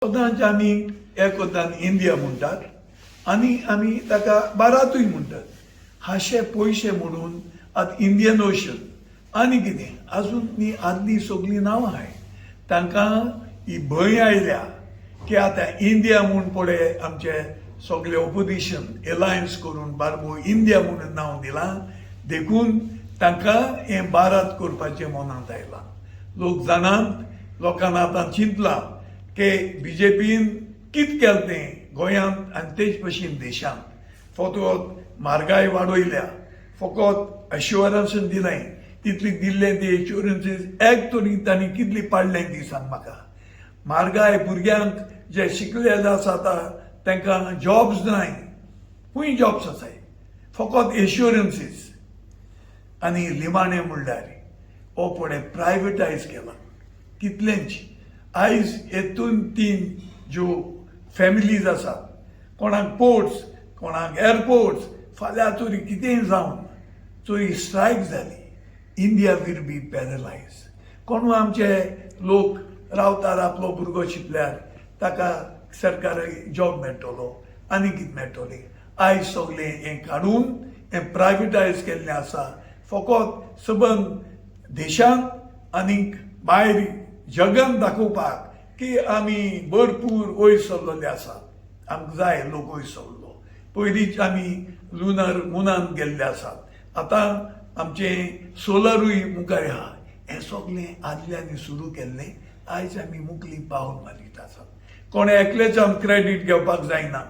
सदांच आमी एकदान इंडिया म्हणटात आनी आमी ताका भारतूय म्हणटात. हाशे पयशे म्हणून आतां इंडियन ओशन आनी कितें अजून ती आदली सगळीं नांवां आहाय. तांकां ही भंय आयल्या की आतां इंडिया म्हूण पळय आमचे सगळे ओपोजिशन एलायन्स करून बारबो इंडिया म्हणून नांव दिलां, देखून तांकां हें भारत करपाचें मनांत आयलां. लोक जाणात, लोकांक आतां चिंतलां की बीजेपीन कित केलें तें गोंयांत आनी तेच भशेन देशांत. फकत म्हारगाय वाडयल्या, फकत एश्युरन्स दिलें, तितली दिल्लें ती एश्युरन्सीस एक तरी तांणी कितली पाडलें ती सांग म्हाका. म्हारगाय, भुरग्यांक जे शिकलेले आसा आतां तांकां जॉब्स नाय, खूंय जॉब्स आसाय? फकत एश्युरन्सीस. आनी लिमाणें म्हणल्यार हो पळय प्रायवेटायज केला कितलेंच. आयज हेतून तीन ज्यो फॅमिलीज आसात, कोणाक पोर्ट्स, कोणाक एअरपोर्ट्स, फाल्यां तरी कितेंय जावन चोरी स्ट्रायक जाली, India will be paralyse. कोणू आमचे लोक रावतात, आपलो भुरगो शिकल्यार ताका सरकारी जॉब मेळटलो आनी कितें मेळटलें. आयज सगळें हें काडून हें प्रायवेटायज केल्लें आसा, फकत सबंद देशांत आनीक भायर जगान दाखोवपाक की आमी भरपूर वयर सरलेले आसात. आमकां जाय लोक वयर सरलो. पयलींच आमी लुनार मुनान गेल्ले आसात, आतां आमचें सोलरूय मुखार आहा. हें सगळें आदल्यांनी सुरू केल्लें, आयज आमी मुकली पावल मारीत आसात. कोणें एकल्याच्यान क्रेडीट घेवपाक जायना,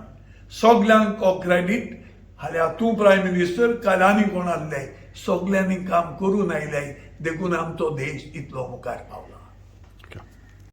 सगल्यांक हो क्रेडीट. फाल्यां तूं प्रायम मिनिस्टर, काल आनी कोण आहले, सगल्यांनी काम करून आयले, देखून आमचो देश इतलो मुखार पावला.